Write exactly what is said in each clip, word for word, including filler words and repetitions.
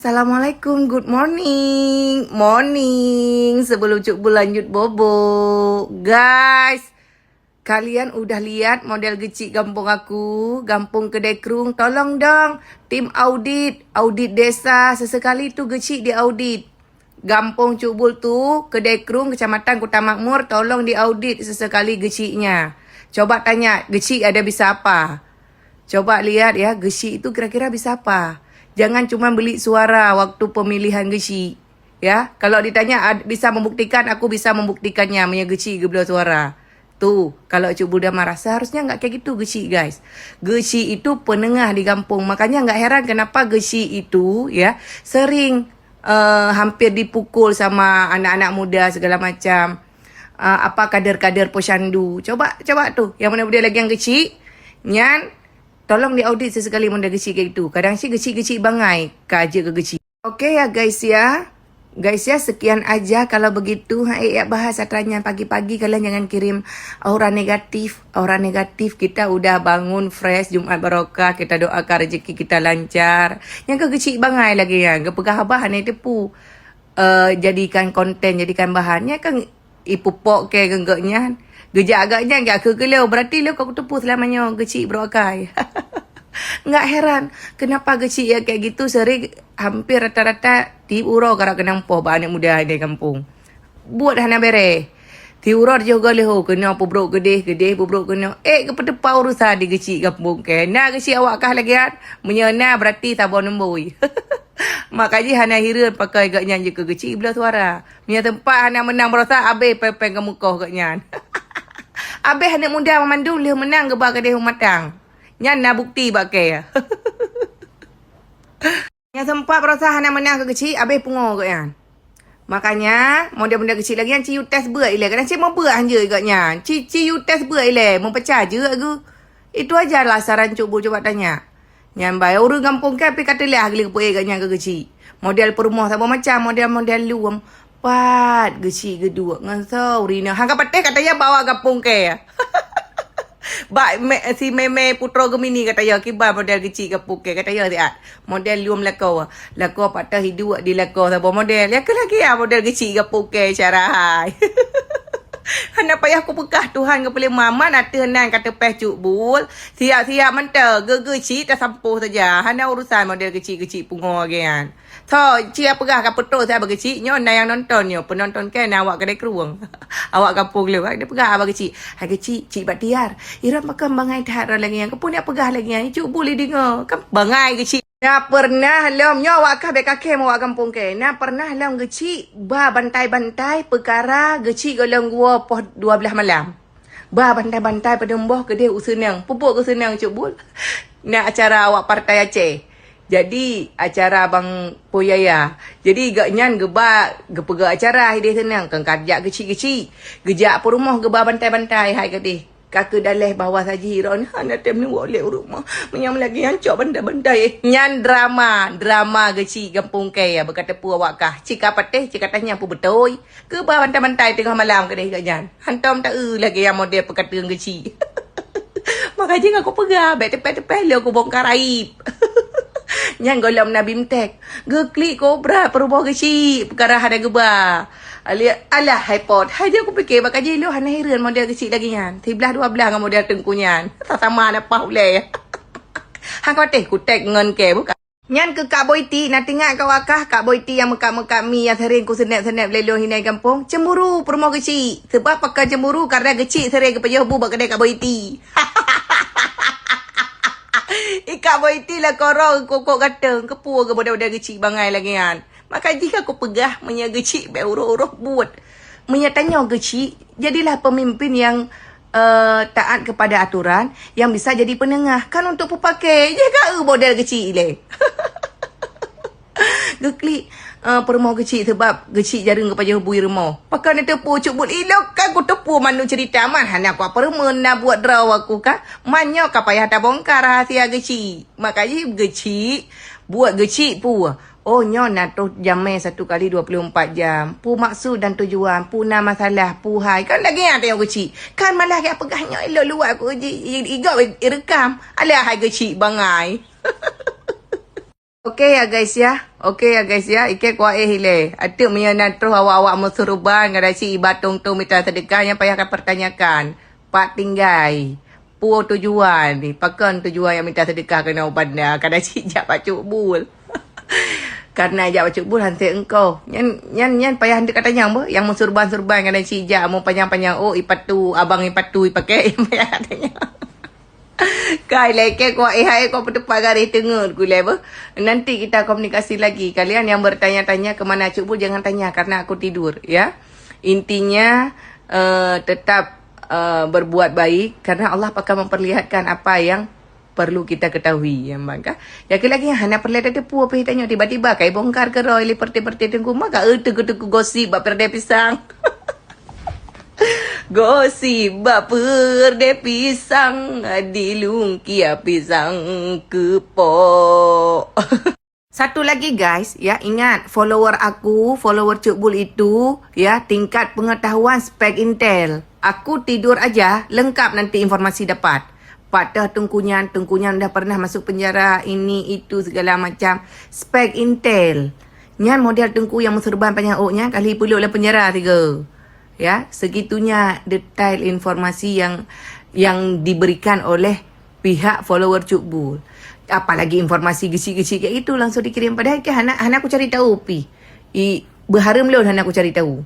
Assalamualaikum, good morning. Morning. Sebelum Cuk Bul lanjut bobo. Guys, kalian udah lihat model geuchik gampông aku, gampông Keudè Krueng? Tolong dong, tim audit, audit desa, sesekali tu geuchik diaudit. Gampông Cuk Bul tu, Keudè Krueng, Kecamatan Kuta Makmur, tolong diaudit sesekali geuchiknya. Coba tanya, geuchik ada bisa apa? Coba lihat ya, geuchik itu kira-kira bisa apa? Jangan cuma beli suara waktu pemilihan geuchik. Ya, kalau ditanya ad- bisa membuktikan, aku bisa membuktikannya meunyoe geuchik geubloe suara. Tu, kalau Cuk Bul da marah, seharusnya nggak kayak gitu geuchik, guys. Geuchik itu penengah di gampông. Makanya nggak heran kenapa geuchik itu ya sering eh, hampir dipukul sama anak-anak muda segala macam. Ah, apa kader-kader posyandu. Coba, coba tu. Yang mana dia lagi yang geuchik, nyan tolong diaudit sesekali model geuchik kayak gitu. Kadang si geuchik-geuchik bangai, ka jeuet keu geuchik. Oke ya guys ya. Guys ya, sekian aja kalau begitu. Hai, ya bahas atra nyan pagi-pagi, kalian jangan kirim aura negatif. Aura negatif, kita udah bangun fresh, Jumat barokah, kita doakan rezeki kita lancar. Nyang ka geuchik bangai lagi ya, geupeugah haba hana teupeu. Eh, jadikan konten, jadikan bahan. Nyan kan ipupok ke geuh nyan. Geujak agak nyan jak keu geuleu. Berarti leu ka kuteupeu selama nyoe geuchik brok akai. Nggak heran kenapa geuchik ya kayak gitu sering hampir rata-rata tiep uroe karap keunong poh bak aneuk muda di gampông. Buet hana bereh. Tiep uroe jiôh goh leuho keunoe peubrok keudeh, keudeh peubrok keunoe. Eh, geupeuteupa urusan di geuchik gampông ke. Na geuchik awak kah lagèe nyan? Meunyoe na, berarti saboh numboi. Maka jih hana hireuen pakon geuh nyan jeuet keu geuchik bloe suara. Meunyoe teumpat hana meunang barosa, abéh péng-péng keumeukoh geuh nyan. Abéh aneuk muda meumandum lheueh meunang geuba keudeh u matang. Nyan na bukti bak kèe. Nyang sempat beurasa hana meunang keu geuchik, abéh pungo geuh nyan. Makanya, model-model geuchik lagèe nyan, ci yue tes beuet ilèe. Kadang ci meubeuet hanjeuet geuh nyan. Ci, ci yue tes beuet ilèe, meupeucah jeuet geuh. Itu aja lah saran Cuk Bul cuba tanya. Nyan bai ureueng gampông kan pih ka teulah geuh lé geupeuék geuh nyan keu geuchik. Model peurumoh saboh macam, model-model lom. Pat geuchik geuduek ngon soe ureueng inong. Han ka patéh ka tanya bak awak gampông kèe. Bak me, si Meme Putroe Gemini ka tanya kiban model geuchik gampông kèe ka tanya siat. Model lom lakoe. Lakoe pat teuh iduek di lakoe saboh model. Ya keuh lagèe nyan model geuchik gampông kèe cara hai. Hana payah kupeugah Tuhan geupeuleumah man ateueh nan ka teupéh Cuk Bul. Siap-siap mantong geuh geuchik tasampôh saja. Hana urusan model geuchik-geuchik pungo lagèe nyan. Tho, ci peugah ka peutrok siat bak geuchik, nyoe na nyang nonton nyoe, peunonton kèe na awak Keudè Krueng. Awak gampông lé, dia peugah bak geuchik. Hai geuchik, cik bak tiar. Iran pakon bangai that droe lagèe nyan. Keupeue nak peugah lagèe nyan? Cuk Bul lé deungoe. Kan bangai geuchik. Na pernah lom nyoe awak kah bèk kakém awak gampông kèe. Na pernah lom geuchik ba bantai-bantai peukara geuchik gohlom geuwoe poh dua belas malam. Ba bantai-bantai padum boh keudeh u Seunang. Peubuet keu Seunang Cuk Bul. Na acara awak partai Aceh. Jadi, acara Bang Poyaya. Jadi, geuh nyan geuba geupeugah acara ideh Seunang. Kan ka jak geuchik-geuchik. Geujak peurumoh geuba bantai-bantai hai keudeh. Ka keu daleh bahwa saji droeneuh hana tem neuwoe lé u rumoh. Meunyoe lagèe nyan cok bantai-bantai. Nyan drama, drama geuchik gampông kèe ya beuka teupeu awak kah. Cika patéh, cika tanyong peue beutôi. Keuba bantai-bantai teungoh malam keudeh geuh nyan. Hantom ta-eu lagèe nyang model peukateung geuchik. Maka jih aku peugah, bèk teupèh-teupèh lé aku bongkar aib. Nyan gohlom na bimtek. Geuklik kobra peurumoh geuchik, peukara hana geuba. Alah, alah, hai pot. Hai jih aku pike, bak kajih lôn hana hireuen model geuchik lagèe nyan. Siblah dua blah ngon model teungku nyan. Sama-sama na paih ulèe. Han ka patéh kutek ngon kèe buka. Nyan keu Kak Boiti, na teuingat keu awak kah, Kak Boiti nyang meukat-meukat mi nyang sering kuseunet-seunet lé lôn hinoe gampông? Cemburu peurumoh geuchik. Sebab pakon cemburu, karena geuchik sering geupajoh bu bak keudè Kak Boiti. I Kak Boiti lakoe roh geukokok gateung, keupeue geubodoh-bodoh geuchik bangai lagèe nyan. Maka jih ka kupeugah, meunyoe geuchik bèk uroh-uroh buet. Meunyoe tanyoe geuchik, jadilah pemimpin yang eh, taat kepada aturan yang bisa jadi penengah. Kan untuk peupaké, jih ka eu model geuchik ilèe. Geuklik eh, peurumoh geuchik sebab geuchik jareueng geupajoh bui rumoh. Pakon neuteupeue Cuk Bul ilok kan kuteupeu mandum cerita man hana kuat peureumeun na buet droe aku kan. Man nyoe ka payah tabongkar rahasia geuchik. Maka jih geuchik, buet geuchik peue. Oh, nyoe na troh jamèe satu kali dua puluh empat jam. Peue maksud dan tujuan, peue na masalah, peue hai. Kan lagèe nyan tanyoe geuchik. Kan malah geupeugah nyoe ilok luwat ku ji, i-, igop i-, ireukam. Alah hai geuchik bangai. Oke ya guys ya. Oke ya guys ya. Ike kuaeh ilée. Ateuk meunyoe na troh awak-awak meusuruban, kadang cit iba tong-tong mita seudeukah, nyan payah kapertanyakan. Pat tinggai. Peue tujuan ni? Pakon tujuan nyang mita seudeukah keunoe u banda? Kadang cit jak bak Cuk Bul. Karena jak bak Cuk Bul han sép eungkôt. Nyan, nyan, nyan payah hanteuk katanyong beuh. Nyang meusuruban-suruban kadang cit jak, meu panyang-panyang, oh, ipatu, abang ipatu, ipakée, payah katanyong. Kai lé, ke kuaeh hai, kok peutupat garéh teungeut ku lé beuh. Nanti kita komunikasi lagi. Kalian yang bertanya-tanya ke mana Cuk Bul, jangan tanya karena aku tidur, ya. Intinya, eh, tetap, eh, berbuat baik karena Allah akan memperlihatkan apa yang perlu kita ketahui, ya, Bang, kan? Ya, lagi hana peureulée tateupeue pih tanyoe, tiba-tiba kai bongkar keudroe lé peureté-peureté teungku, maka, eh, teungku-teungku gosip bak peureté pisang. Gosip bak peureudée pisang, di lungkia pisang keupok. Satu lagi guys, ya, ingat, follower aku, follower Cuk Bul itu, ya, tingkat pengetahuan spek Intel. Aku tidur aja, lengkap nanti informasi dapat. Pat teungku nyan, teungku nyan dah pernah masuk penjara, ini, itu, segala macam. Spek Intel. Nyan model teungku nyang meusuruban panyang ôk nyan, kali peulok lam penjara tiga. Ya, segitunya detail informasi yang, yang diberikan oleh pihak follower Cuk Bul. Apalagi informasi geuchik-geuchik kayak itu langsung dikirim. Padahal ke hana, hana aku cari tahu pi. I, beuhareuem lôn hana aku cari tahu.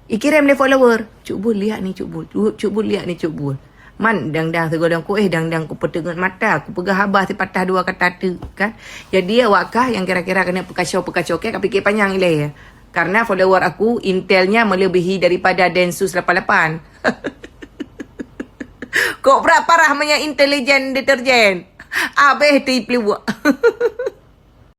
Ikirém lé follower, "Cuk Bul, lihat ni, Cuk Bul. Cuk, Cuk Bul, lihat ni, Cuk Bul." Man dang-dang sigohlom ku, eh, dang-dang ku peuteungeut mata, ku peugah haba sipatah dua kata teuk, kan. Jadi, awak kah nyang kira-kira keuneuk peukaco-peukaco, keu ka pikir panyang ilée. Karena follower aku, intelnya melebihi daripada Densus lapan lapan. Kok brat parah meunyo intelijen deterjen. Abéh teupluek.